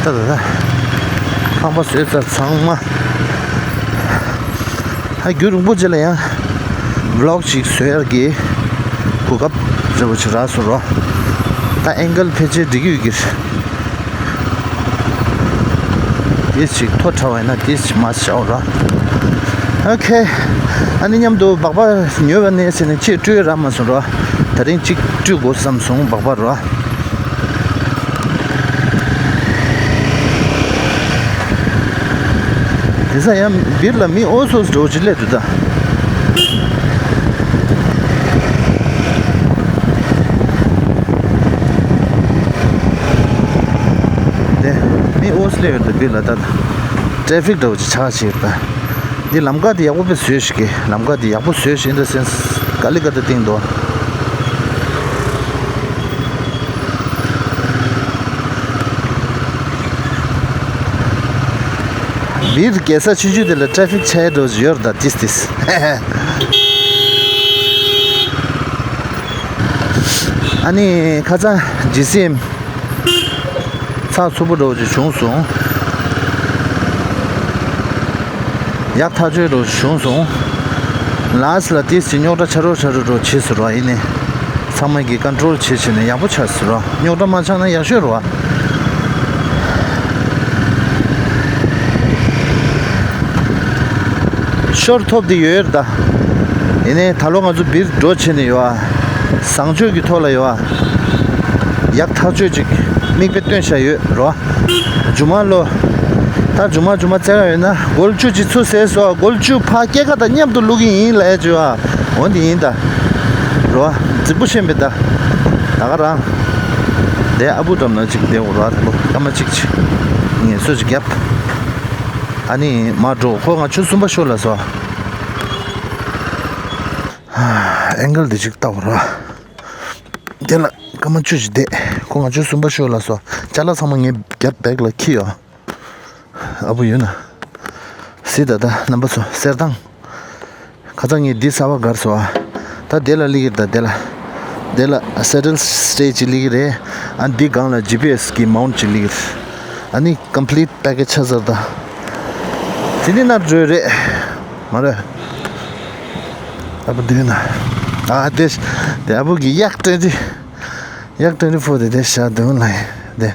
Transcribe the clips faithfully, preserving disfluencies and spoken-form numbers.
ད་ད་ད། ཁང་པ་བཟོས་ཚར་ཚང་མ། ཧ་རྒྱུན་རིང་པོ་རྗེས་ལ་ཡང་ཝི་ལོག་ཅིག་བཟོ་ཡར་གྱི་གོ་སྐབས་འདྲ་བོ་ཅིག་རག་སོང་རོ། ད་ཨེང་གལ་ཕལ་ཆེར་འགྲིག་གི་ཡོད་ཀྱི་རེད། ཏིས་ཅིག་མཐོ་དྲགས་པ་ཡིན་ན་ཏིས་ཅིག་མར་བཞག་རོ། ཨོ་ཁེ། ཨ་ནི་མཉམ་དུ་སྦག་སྦག་ཉོས་པ་ནས་ཟེར་ནས་ཅིག་སྤྲོད་རག་མ་སོང་རོ། ད་རིང་ཅིག་སྤྲོད་དགོས་བསམ་སོང་སྦག་སྦག་རོ། དེ་ས་ཡང་སྦིར་ལ་མི་ཨོ་སོ་སོ་འགྲོ་ཅི་སླེབས་འདུག་ད། དེ་མི་ཨོ་སོ་སླེབས་ཡོད་ད་སྦིར་ལ་ད། ཊེ་ཕིག་འདྲ་བོ་ཅིག་ཆགས་ཅིག་ཡོད་ད། འདི་ལམ་ཁ་དེ་ཡག་པོ་དཔེ་བཟོས་ཤིག་གི། ལམ་ཁ་དེ་ཡག་པོ་བཟོས་ཤིག་ཨིན་ད་སེན་སི་ག་ལེ་ག་ད་བཏིང་འདུག། སྦིར་རྒྱལ་ས་ཆུང་ཆུང་དེ་ལ་ཊེ་ཕིག་ཆགས་འགྲོ་ཡོད་ད་ཏིས་ཏིས། ཨ་ནི་ཁ་སང་ཇི་སི་ཨེམ་ཚགས་ཚུད་པོ་འདྲ་བོ་ཅིག་བྱུང་སོང་། ཡག་ཐག་ཆོད་འདྲ་བོ་ཅིག་བྱུང་སོང་། ལཱས་ལ་ཏིས་ཅིག་རྙོག་དྲ་ཆ་རོ་ཆ་རོ་འདྲ་བོ་བྱས་སོང་ར། ཡིན་ནའི་ཚང་མ་གིས་ཀོན་ཊོལ་བྱས་བྱས་ནས་ཡག་པོ་ཆགས་སོང་ར། རྙོག་དྲ་མ་ཆགས་ན་ཡག་ཤོས་ར། ཤོར་ཐོབ་དེ་ཡོད་རེད་ད། ཡིན་ནའི་ད་ལོ་ང་ཚོ་སྦིར་འགྲོ་བྱས་ནས་ཡོད་ཨ། བཟང་སྤྱོད་ཀྱི་ཐོག་ལ་ཡོད་ཨ། ཡག་ཐག་ཆོད་ཅིག་མིག་དཔེ་སྟོན་བཞག་ཡོད་རོ། ཇུ་མ་ལོ། ད་ཇུ་མ་ཇུ་མ་བཙལ་ག་ཡོད་ན་སྒོར་བཅུ་ཅིག་ཚུར་ཟས་སོ། སྒོར་བཅུ་ཕ་སྐྱེད་ཀ་དང་མཉམ་དུ་བླུག་གི་ཡིན་ལབ་ཡ་ཇུ་ཨ། འོ་འདི་ཡིན་ད། རོ། རྫིག་པོ་ཤེས་མེད་ད། ད་ག་རང་། དེ་ཨ་བུ་འགྲམ་ན་ཅིག་བསྡད་འོ་ར། དེ་ལོ་སྐར་མ་གཅིག་ཅིག་ངལ་གསོ་ཅིག་བརྒྱབ། ཨ་ནི་མར་འགྲོ། ཁོ་ང་ཆུ་གསུམ་པ་ཤོར་ལ་སོ། ཨེང་གལ་འདི་ཅིག་ལྟ་བར་བ། དེ་ལ་སྐར་མ་བཅུ་ཅིག་བསྡད། ཁོ་ང་ཆུ་གསུམ་པ་ཤོར་ལ་སོ། ཅ་ལག་ཚང་མ་ངས་བརྒྱབ་བེག་ལ་འཁྱེར་ཡོད། ཨ་བུ་ཡོད་ན། སི་ད་ད་རྣམ་པ་ཚོ་གསེར་ཐང་། ཁ་སང་ངས་འདི་གསར་པ་བསྒར་སོང་ཨ། ད་དེ་ལ་སླེབས་ཀྱི་རེད་ད། དེ་ལ། དེ་ལ་སེ་ཊལ་སི་ཊེ་ཇི་ཅིག་སླེབས་ཀྱི་རེད། ཨ་འདི་སྒང་ལ་ཇི་པི་ཨེ་སི་གི་མའུན་ཊི་ཅིག་སླེབས་ཀྱི་རེད། ཨ་ནི་ཀམ་པི་ལིཊ་པེ་ཀེ་ཇི་ཆགས་ཚར་ད། དེ་ནི་ནར་འགྲོ་ཡི་རེད། མ་རེད། ཨ་བུ་འདུག་ན། ཨ་དེ། དེ་ཨ་བུ་གི་ཡག་ཊུ་ཝེན་ཊི། ཡག་ཊུ་ཝེན་ཊི་ཕོར་དེ་དེ་ཤ་འདུག་ལ་ཡིན་དེ།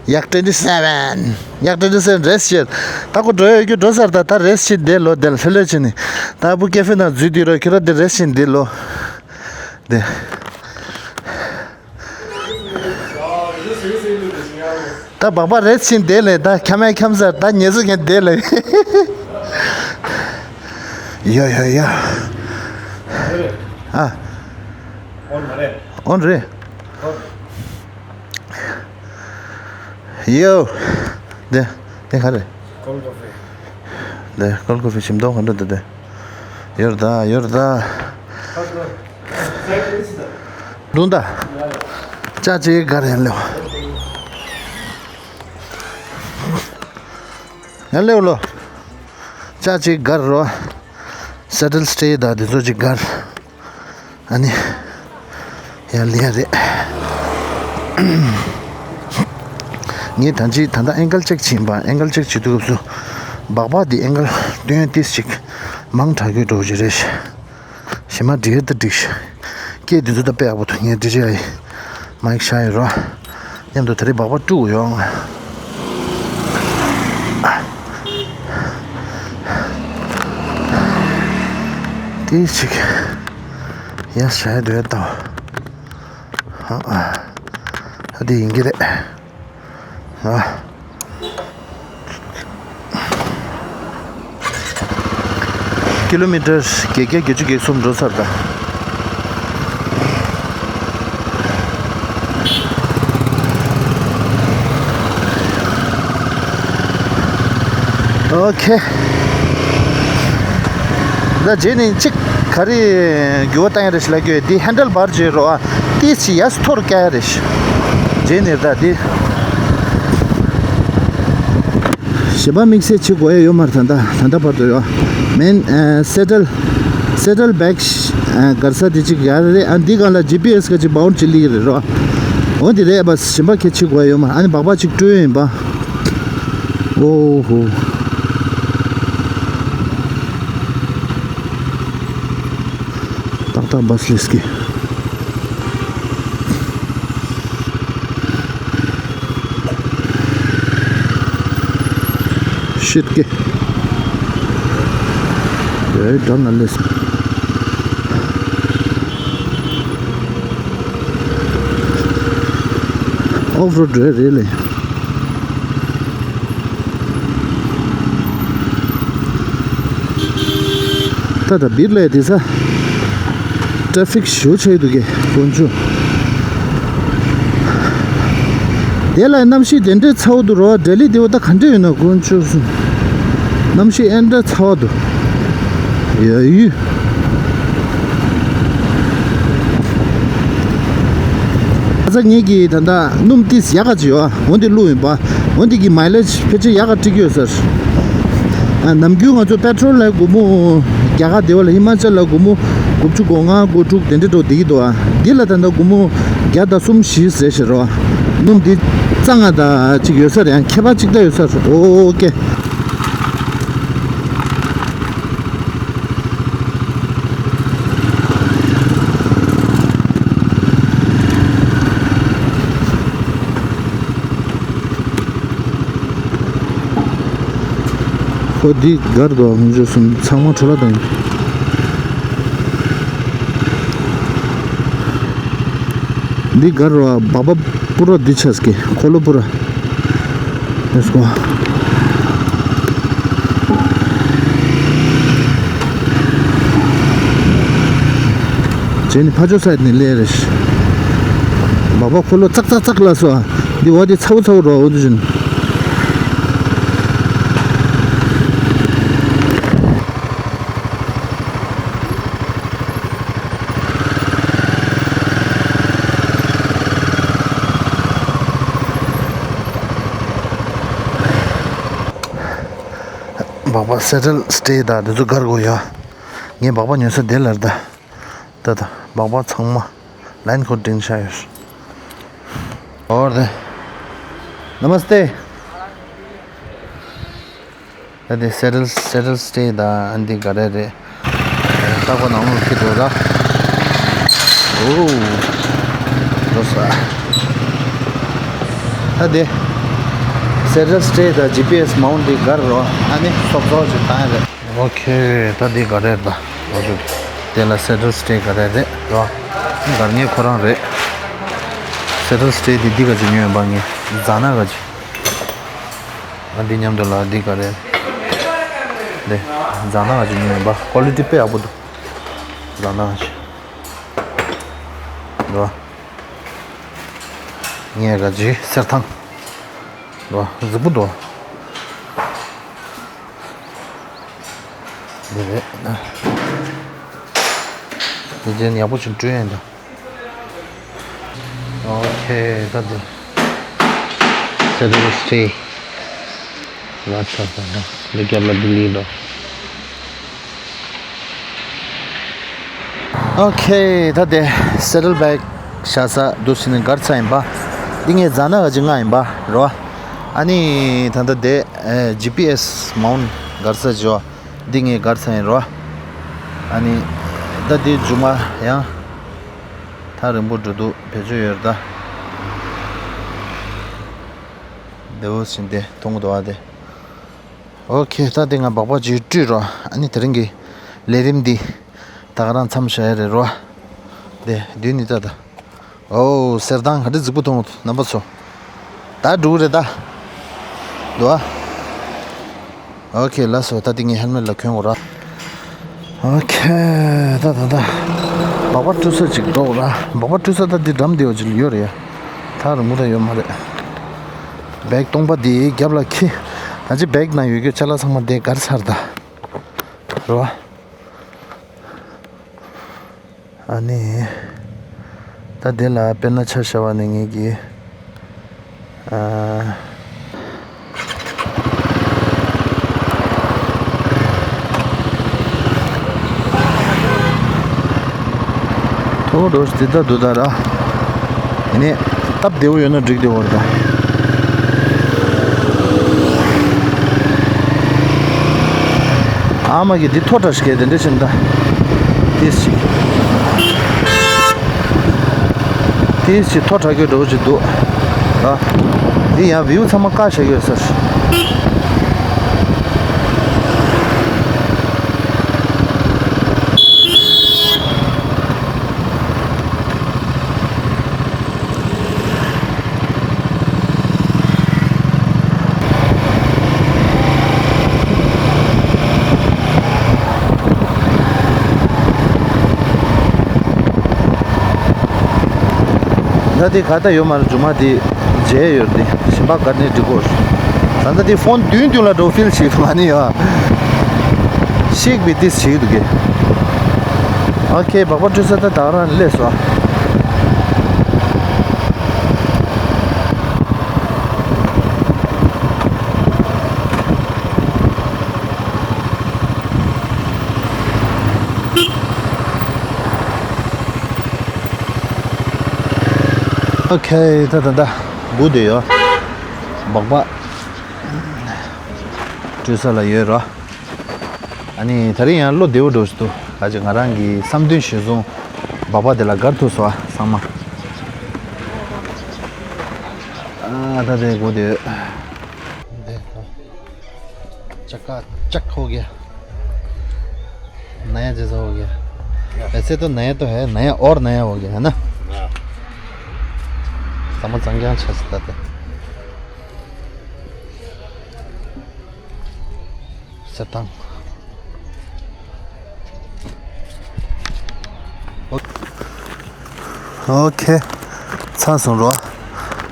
ཡག་ཊུ་ཝེན་ཊི་སེ་ཝེན། ཡག་ཊུ་ཝེན་ཊི་སེ་ཝེན་རེ་སི་ཊི་བྱེད། ད་ཁོ་འགྲོ་ཡོད་རྒྱུ་འགྲོ་ཚར་ད། ད་རེ་སི་ཊི་བྱེད་དེ་ལོ་དེ་ལ་ལྷོད་ལྷོད་བྱེད་ནི། ད་ཨ་བུ་ཀེ་ཧྥེ་ནང་འཛུལ་དུས་རོ་ཁྱོད་ར་དེ་རེ་སི་ཊི་བྱེད་དེ་ལོ། དེ། ད་སྦག་སྦག་རེ་སི་ཊི་བྱེད་དེ་ལས་ད་འཁྱམ་ཡ་འཁྱམ་ཚར། ད་ཉལ་ཚུལ་མཁན་དེ་ལས། ཡ་ཡ་ཡ། ཨ། ཨོན་རེད། ཡོ། དེ་དེ་ག་རེ། དེ་ཀོལ་ཀོ་ཕི་ཞིམ་མདོག་ག་འདྲ་འདུག་དེ། ཡོར་ད་ཡོར་ད། དུང་ད། ཅ་ཅི་ག་རེ་ལེའོ། ཡང་ལེའོ་ལོ། ཅ་ཅི་གར་རོ། སེ་ཊལ་སི་ཊེ་ད་དེ་ཚོ་ཅི་གར། ཨ་ནི། ཡར་ལེན་རེད། ངས་ད་ཅི་ད་ལྟ་ཨེང་གལ་ཅེག་བྱིན་པ། ཨེང་གལ་ཅེག་བྱེད་དུས་སྐབས་སུ། སྦག་སྦག་འདི་ཨེང་གལ་སྟོན་ཏིས་ཅིག་མང་དྲགས་ཀྱི་འགྲོ་གི་རེད། ཞེ་མ་འགྲིག་ད་འགྲིག་སྐད་འདི་ཚོ་ད་དཔེ་ཡག་པོ་འདུག་ངས་འདི་རྗེས་མའི་ཤ་ཡི་རོ། མཉམ་དུ་དེ་རིང་སྦག་སྦག་དཀྲུག་ཡོང་། དེ་ཞིག་ཡ་ཞ་ཡ་འདོད་དོ། ཨ་ཨ་དེ་ཡིན་གྱི་རེད། ཨ། ཀི་ལོ་མི་ཊར་བརྒྱད་བརྒྱ་བརྒྱད་ཅུ་གྱ་གསུམ་འགྲོ་ཚར་ད། ཨོ་ཁེ། ད་རྗེས་ནས་གཅིག་ག་རེ་འགྱུར་བ་བཏང་ཡ་རེད་ཞེས་ལབ་ཀྱི་ཡོད། འདི་ཧེན་ཌལ་བར་བརྗེ་རོགས་ཨ། ཏིས་ཅི་ཡར་མཐོ་རུ་བཀལ་ཡ་རེད། རྗེས་ནས་ད་འདི། ཞེ་པོ་དམིགས་བསལ་བྱེད་དགོས་ཡ་ཡོད་མ་རེད། ད་ལྟ་ད་ལྟ་བར་དུ་ཡོད། མེན་ཨ། སེ་ཊལ་སེ་ཊལ་བེག་ཨ། གར་ས་དེ་གཅིག་ཡར་རེད་ཨ། འདི་སྒང་ལ་ཇི་པི་ཨེ་སི་ག་ཅིག་མའུན་ཊི་ཅིག་སླེབས་ཀྱི་རེད་རོགས། འོ་དེ་རེད་པ། གཞན་པ་ཁྱེད་ཕྱི་དགོས་ཡོད་མ། ཨ་ནི་སྦག་སྦག་ཅིག་སྤྲོད་ཡིན་པ། ཨོ་ཧོ། ཏག་ཏག་བྷ་སི་ལིས་ཀི། ཤིད་ཀི། ཡའི་དྲ་ན་ལེས། ཨོཕ་རོཌ་རེད་རེད་ལེ། ད་ད་བིར་ལས་དེ་ས། ཏྲ་ཕིག་ཞེ་པོ་ཆགས་འདུག་གས་དཀོན་མཆོག། དེ་ལ་གནམ་གཤིས་དེ་འདྲའི་ཚ་པོ་འདུག་རོ། ལྡི་ལི་དེ་བོ་ད་ག་འདྲ་ཡོད་ན་དཀོན་མཆོག་གསུམ། གནམ་གཤིས་ཨེ་འདྲ་ཚ་པོ་འདུག། ཡ་ཡུ། ཁ་ས་ངེད་ཀྱིས་ད་ལྟ་སྣུམ་ཏིས་ཡག་ག་ཅིག་ཡོད་ཨ། འོ་འདི་བླུགས་ཡིན་པ། འོ་འདི་གི་མའི་ལེཇ་ཕལ་ཆེར་ཡག་ག་སྤྲད་ཀྱི་ཡོད་ཟེར། ཨ། ནམ་རྒྱུན་ང་ཚོ་པེ་ཊྲོལ་ལ་སྒོར་མོ་རྒྱ་གར་དེ་བ་ལ་ཧི་མ་ཅལ་ལ་སྒོར་མོ་དགུ་བཅུ་གོ་ལྔ་གོ་དྲུག་དེ་འདྲ་འགྲོ་བསྡད་ཀྱི་འདུག་ཨ། འདི་ལ་ད་ལྟ་སྒོར་མོ་བརྒྱ་དང་གསུམ་བཞི་ཟེར་ཞེས་རོ། སྣུམ་འདི་རྩ་ལྔ་དང་གཅིག་ཡོད་ས་རེད། ཡང་ཁྱད་པར་གཅིག་ད་ཡོད་ས་རེད། ཨོ་ཀེ། ཁོ་འདི་སྒར་དུ་ཧུན་ཇོ་སུན་ཚང་མ་འཕྲོ་བརླག་བཏང་། འདི་སྒར་བ་སྦག་སྦག་པུ་ར་འདི་ཆགས་ཀྱི་འཁོར་ལོ་པུ་ར། Let's go. ཇེ་ནི་ཕ་ཇོ་སའིད་ནི་ལེ་རེ་ཤི། སྦག་སྦག་འཁོར་ལོ་ཙག་ཙག་ཙག་ལ་སོ། འདི་བ་འདི་ཚ་བོ་ཚ་བོ་རོ་འོ་འདི་བཞིན། སྦག་སྦག་སེ་ཊལ་སི་ཊེ་ད་འདི་ཚོ་སྒར་དགོས་ཡ། ངས་སྦག་སྦག་ཉོ་ས་དེ་ལར་ད། ད་ད་སྦག་སྦག་ཚང་མ་ལའིན་ཁོ་འགྲིག་ཤ་ཡོད། ཨོ་རེད། ནམ་སྟེ། ད་དེ་སེ་ཊལ་སེ་ཊལ་སི་ཊེ་ད་ཨ་འདི་ག་རེ་རེད། ལྟ་གོ་ནང་ལོགས་ཁྱེར་འགྲོ་ད། ཨོ། འགྲོ་ས། ད་དེ་སེ་ཊལ་སི་ཊེ་ད་ཇི་པི་ཨེས་མའུན་ཊི་ག་རེ་རོ། ཨ་ནི་སོབ་སོབ་ཅིག་བཏང་ཡ་རེད། ཨོ་ཁེ། ད་འདི་ག་རེ་རེད་ད། ཨོ་ཅོ། དེ་ལ་སེ་ཊལ་སི་ཊེ་ག་རེ་རེད་རོ། གར་ངེས་ཁོ་རང་རེད། སེ་ཊལ་སི་ཊེ་དེ་འདི་ག་ཅིག་ཉོས་ཡོད་པ་ངས་ཛ་ན་ག་ཅིག། ཨ་འདི་མཉམ་དུ་ལ་འདི་ག་རེ། འདི་ཛ་ན་ག་ཅིག་ཉོས་ཡོད་པ། ཀོ་ལི་ཊི་དཔེ་ཡག་པོ་འདུག། ཛ་ན་ག་ཅིག་འདུག། ངས་ག་ཅིག་སེར་ཐང་འདུག། གཟིགས་པོ་འདུག། འདི་རེད། འདི་ཅན་ཡག་པོ་ཞིག་བསྐྲུན་ཡིན་ད། ཨོ་ཁེ། ད་འདི་སེ་ཊལ་སི་ཊེ་ལ་ཆ་ས་ད་འདི་རྒྱབ་ལ་ལྡི་ལི་འགྲོ། ཨོ་ཁེ། ད་དེ་སེ་ཊལ་བེག་བཞག་ས་འདུག་ཟེར་ནས་སྒར་ཚར་ཡིན་པ། འདི་ངའི་ཛ་ན་ག་ཅིག་ང་ཡིན་པ་རོ། ཨ་ནི་ད་ལྟ་དེ་ཇི་པི་ཨེས་མའུན་ཊི་སྒར་ས་ཅིག་ཡོད། འདི་ངའི་སྒར་ཚར་ཡིན་རོ། ཨ་ནི་ད་འདི་མཇུག་མ་ཡང་ཐག་རིང་པོ་འགྲོ་འདུག། བེད་སྤྱོད་ཡོད་རེད་ད། དེ་འོ་ཟིན་ཏེ་མཐོང་གི་འདུག་ཨ་དེ། ཨོ་ཁེ། ད་དེ་ང་སྦག་སྦག་ཅིག་བཀྲུས་རོ། ཨ་ནི་དེ་རིང་གི་ལས་རིམ་འདི་ད་ག་རང་མཚམས་བཞག་ཡ་རེད་རོ། དེ་མདུན་ནི་ད་ད། ཨོ་གསེར་ཐང་ག་འདྲ་གཟིགས་པོ་མཐོང་རྣམ་པ་ཚོ། ད་འགྲོ་གི་རེད་ད། འདུག་ཨ། ཨོ་ཁེ། ལགས་སོ། ད་འདི་ངའི་ཧེལ་མེཊ་ལ་གྱོན་དགོས་ར། ཨོ་ཁེ། ད་ད་ད། སྦག་སྦག་བཀྲུ་ས་ཅིག་འགྲོ་དགོས་ར། སྦག་སྦག་བཀྲུ་ས་ད་འདི་འགྲམ་འདི་བ་ཅིག་ཡོད་རེད་ཡ། ཐག་རིང་པོ་ད་ཡོད་མ་རེད། བེག་སྟོང་པ་འདི་རྒྱབ་ལ་ཁྱེར། ད་ཅི་བེག་ནང་ཡོད་རྒྱུ་ཅ་ལག་ཚང་མ་འདི་སྒར་ཚར་ད། རེད་བ། ཨ་ནི། ད་དེ་ལ་དཔེར་ན་ཆ་བཞག་པ་ནི་ངེད་ཀྱིས། ཨ། ཐོག་རོ་ཇི་ད་དུ་ད་ར། ཡིན་ནི། སྟབས་བདེ་བོ་ཡོད་ན་འགྲིག་བདེ་བོ་རེད་ད། ཨ་མ་གི་འདི་མཐོ་དྲགས་ཤིག་གས་དེ་འདྲ་བྱས་ན་ད། ཏིས་ཅིག་ཏིས་ཅིག་མཐོ་དྲགས་ཀྱི་འགྲོ་གི་འདུག་ཨ། འདི་ཡང་བིའུ་ཚང་མ་བཀག་བཞག་ཡོད་ས་རེད། ད་དེ་ག་ད་ཡོད་མ་རེད། རྒྱུ་མ་དེ་མཇལ་ཡོད་དེ་ཞིམ་པ་གར་ནས་འགྲིག་གོ། ད་ལྟ་དེ་ཕོན་བདུན་བདུན་ལ་འགྲོ་ཕིལ་ཞིག་མ་ནི་ཡོད། ཤེག་བི་ཏིས་ཞིག་འདུག་གི། ཨོ་ཁེ། སྦག་སྦག་སྤྲོད་ས་ད་ད་ག་རང་སླེབས་སོང་། ཨོ་ཁེ། ད་ད་ད་སྒུག་བསྡད་ཡོད། སྦག་སྦག་སྤྲོད་ས་ལ་ཡོད་རོ། ཨ་ནི་དེ་རིང་ཡང་བློ་བདེ་བོ་འགྲོ་བཞིན་འདུག་ག་ཅིག་ང་རང་གི་བསམ་དོན་གཞིར་བཟུང་སྦག་སྦག་དེ་ལ་སྒར་ཐུབ་སོང་ཨ་ཚང་མ། ཨ་ད་དེ་སྒུག་བསྡད་ཡོད། चक्का चक हो गया। नया जैसा हो गया। क्या? वैसे तो नया तो है, नया और नया हो गया है ना। हाँ। समझ संज्ञान छस था। सतांग। ཨོ་ཁེ། ཚར་སོང་རོ།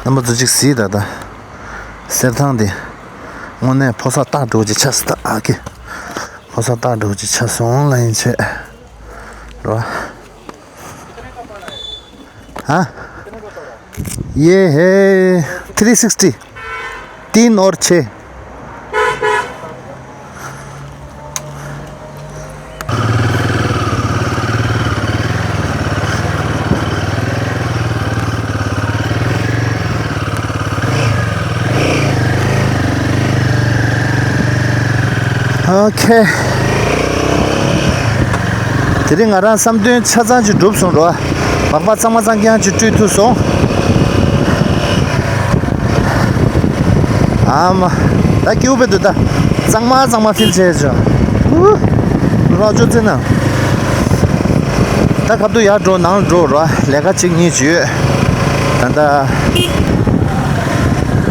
རྣམ་པ་ཚོ་གཅིག་གཟིགས་ད་ད། གསེར་ཐང་འདི། དངོས་གནས་ཕོ་གསར་སྟག་འགྲོ་གི་ཆགས་སོང་ད་ཨ་ཁེ། ཕོ་གསར་སྟག་འགྲོ་གི་ཆགས་སོང་ལ་ཡིན་ཆེ། རོ། हाँ। ये है थ्री सिक्सटी। तीन और छः। ཨོ་ཁེ། དེ་རིང་ང་རང་བསམ་དོན་ཆ་ཚང་ཅིག་འགྲུབ་སོང་རོ། སྦག་སྦག་གཙང་མ་གཙང་རྐྱང་ཅིག་སྤྲོད་ཐུབ་སོང་། ཨ་མ། ད་སྐྱིད་པོ་འདུག་ད། གཙང་མ་གཙང་མ་ཕིལ་བྱས་བྱུང་། ཨུ། རོགས་ཅོ་ཙེ་ན། ད་ཁ་ཐུག་ཡར་འགྲོ་ནང་ལ་འགྲོ་རོ། ལས་ཀ་གཅིག་གཉིས་ཅིག་ཡོད། ད་ད།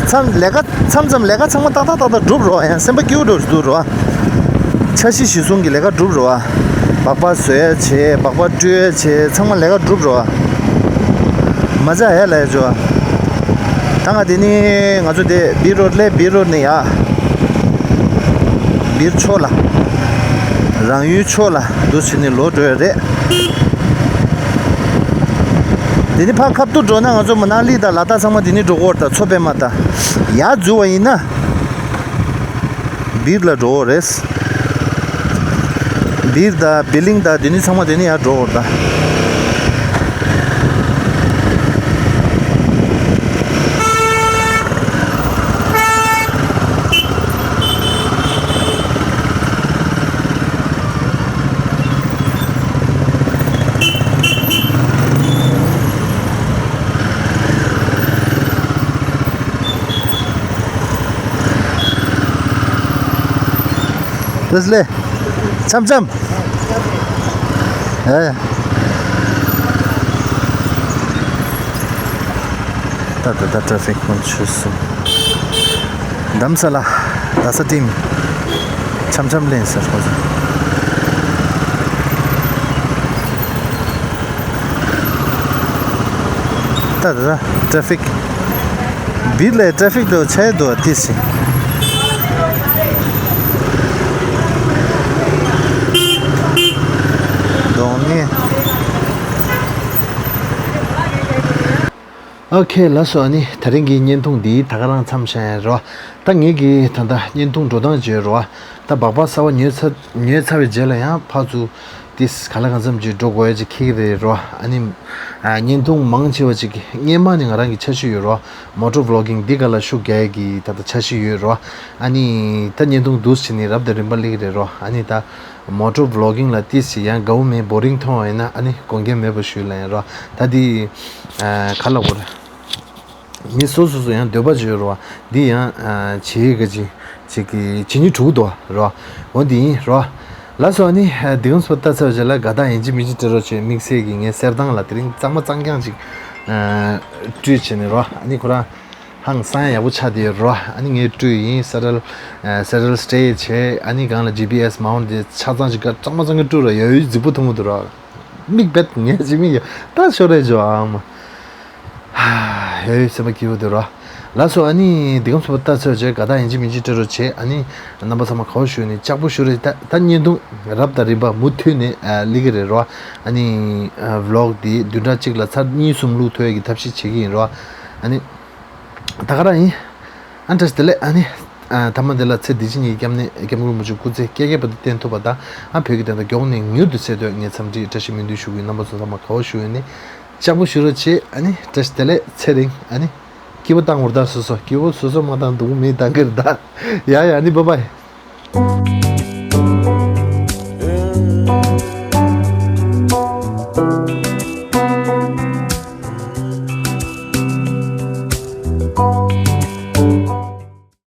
མཚམས་ལས་ཀ་མཚམས་མཚམས་ལས་ཀ་ཚང་མ་ཏག་ཏག་ཏག་ཏག་འགྲུབ་རོགས། ཡང་སེམས་པ་སྐྱིད་པོ་འགྲོ་འདུག་རོགས། འཆར་གཞི་གཞིར་བཟུང་གི་ལས་ཀ་འགྲུབ་རོགས། སྦག་སྦག་བཟོ་ཡ་བྱེད། སྦག་སྦག་སྤྲོད་ཡ་བྱེད། ཚང་མ་ལས་ཀ་འགྲུབ་རོགས། མ་ཆག་ཡ་ལས་ཅོ། ད་ང་དེ་ནི་ང་ཚོ་དེ་བི་རོ་ལས་བི་རོ་ནི་ཡ། བིར་ཕྱོགས་ལ། རང་ཡུལ་ཕྱོགས་ལ་འདུག་ཕྱིན་ནས་ལོག་འགྲོ་ཡ་རེད། དེ་ནི་ཕར་ཁ་ཐུག་འགྲོ་ན་ང་ཚོ་མ་ན་ལི་དང་ལ་དྭགས་ཚང་མ་དེ་ནི་འགྲོ་གི་ཡོད་རེད། ད་མཚོ་པདྨ་དང་ཡར་འཛུལ་བ་ཡིན་ན་བིར་ལ་འགྲོ་གི་ཡོད་རེད། བིར་དང་བི་ལིང་དང་དེ་ནི་ཚང་མ་དེ་ནི་ཡར་འགྲོ་གི་ཡོད་རེད་ད། འདི་ལས། འཆམ་འཆམ། ཨེ། ད་ད་ད་ཊེ་ཕིག་ཁོང་ཆུ་སོང་། དྷ་རམ་ས་ལ། དྷ་ས་ཊིམ། འཆམ་འཆམ་ལེན་ཟེར་ཁོ་ཚོ། ད་ད་ད་ཊེ་ཕིག་བིར་ལ་ཊེ་ཕིག་དུ་ཆེ་དུ་ཏི་སི། གདོང་ནི། ཨོ་ཁེ་ལགས་སོ། ཨ་ནི་དེ་རིང་གི་བརྙན་ཐུང་འདི་ད་ག་རང་མཚམས་བཞག་ཡ་རོ། ད་ངེད་ཀྱི་ད་ལྟ་བརྙན་ཐུང་འགྲོ་སྟངས་བརྗོད་རོ། ད་སྦག་སྦག་གསར་པ་ཉོས་ཚར་ཉོས་ཚར་བའི་རྗེས་ལ་ཡང་ཕར་ཚུར་ཏིས་ག་ལ་གང་འཚམ་ཅིག་འགྲོ་དགོས་ཡ་ཅིག་འཁེལ་གྱི་རེད་རོ། ཨ་ནི་ཨ་བརྙན་ཐུང་མང་ཆེ་བ་ཅིག་སྔས་མ་ནས་ང་རང་གི་འཆར་གཞི་ཡོད་རོ། མོ་ཊོ་བི་ལོག་གིང་འདི་ག་ལ་ཤུགས་རྒྱག་ཡ་གི་ད་ལྟ་འཆར་གཞི་ཡོད་རོ། ཨ་ནི་ད་བརྙན་ཐུང་འདུག་སེ་བྱས་ནས་རབ་དང་རིམ་པ་སླེབས་ཀྱི་རེད་རོ། ཨ་ནི་ད་མོ་ཊོ་བི་ལོག་གིང་ལ་ཏིས་ཅིག་ཡང་དགའ་བོ་མེད་བོ་རིང་མཐོང་བ་ཡིན་ན་ཨ་ནི་དགོངས་འགལ་མེད་པ་ཞུ་ལབ་ཡིན་རོ། ད་འདི་ཨ་ག་ལབ་དགོས་རེད། མི་སོ་སོ་སོ་ཡང་འདོད་པ་ཅིག་ཡོད་རེད་བ། འདི་ཡང་ཨ་བྱེད་ཡིག་ག་ཅིག་ཅིག་གི་བྱེད་ནུས་དྲུག་འདུག་བ་རེད་བ། འོ་འདི་ཡིན་རེད་བ། ལགས་སོ། ཨ་ནི་ཨ་འདི་གོང་སོ་ལྟ་ཚར་རྗེས་ལ་དགའ་ཐག་ཡིན་གཅིག་མིན་གཅིག་སྤྲད་རོགས་བྱེད། དམིགས་བསལ་གྱི་ངའི་གསེར་ཐང་ལ་དེ་རིང་གཙང་མ་གཙང་རྐྱང་ཅིག་ཨ་སྤྲོད་བྱས་ནས་རེད་བ། ཨ་ནི་ཁོ་རང་ཧང་སང་ཡག་པོ་ཆགས་བསྡད་ཡོད་རེད་བ། ཨ་ནི་ངས་སྤྲོད་ཡིན། སེ་ཊལ་ཨ་སེ་ཊལ་སི་ཊེ་ཊི་བྱས། ཨ་ནི་སྒང་ལ་ཇི་པི་ཨེ་སི་མའུན་ཊི་དེ་ཆ་ཚང་ཅིག་ག་གཙང་མ་གཙང་རྐྱང་སྤྲོད་ར། ཡ་ཡོད་རྫིག་པོ་ཐུང་པོ་འདུག་ར། མིག་བེད་ངས་ཅི་མིག་ཡ་ད་ཤོར་རེད་ཇོ་ཨ་མ། ཧ་ཡོད་ཡོད་སེམས་པ་སྐྱིད་པོ་འདུག་ར། ལགས་སོ། ཨ་ནི་འདི་གམ་སོ་པ་ལྟ་ཚོད་བྱས་དགའ་ཐག་ཡིན་གཅིག་མིན་གཅིག་སྤྲད་རོགས་བྱེད། ཨ་ནི་རྣམ་པ་ཚང་མ་དགའ་བོ་ཞུ་ནས་ལྕགས་པོ་ཞུ་རེད། ད་ད་བརྙན་ཐུང་རབ་དང་རིམ་པ་མུ་མཐུད་ནས་ཨ་སླེབས་ཀྱི་རེད་རོ། ཨ་ནི་ཨ་བི་ལོག་འདི་བདུན་ཕྲག་གཅིག་ལ་ཚར་གཉིས་གསུམ་བླུག་ཐུབ་ཡ་གི་ཐབས་ཤེས་བྱེད་ཀྱི་ཡིན་རོ། ཨ་ནི། ད་ག་རང་ཡིན། ཨ་བཀྲ་ཤིས་བདེ་ལེགས། ཨ་ནི། ཨ་མཐའ་མ་འདི་ལ་ཚེ་འདི་ཕྱི་གཉིས་ཀྱི་སྐྱབས་གནས་སྐྱབས་མགོན་རིན་པོ་ཆེ་སྐུ་ཚེ་བསྐལ་བརྒྱའི་བར་དུ་བརྟན་ཐུབ་པ་དང་། ཨ་བོད་ཀྱི་བདེན་མཐའ་མགྱོགས་ནས་མྱུར་དུ་གསལ་དོན་ངས་འཚམས་འདྲི་བཀྲ་ཤིས་སྨོན་འདུན་ཞུ་གི་ཡོད། རྣམ་པ་ཚོ་ཚང་མ་དགའ་བོ་ཞུ་ཡོད་ནི། ལྕགས་པོ་ཞུ་རོགས་བྱེད། ཨ་ནི་བཀྲ་ཤིས་བདེ་ལེགས། ཚེ་རིང་། ཨ་ནི། སྐྱིད་པོ་བཏང་འོར་ད་སོ་སོ། སྐྱིད་པོ་སོ་སོ་མ་བཏང་སྡུག་མི་བཏང་གི་རེད་ད། ཡ་ཡ། ཨ་ནི་བཱའི་བཱའི།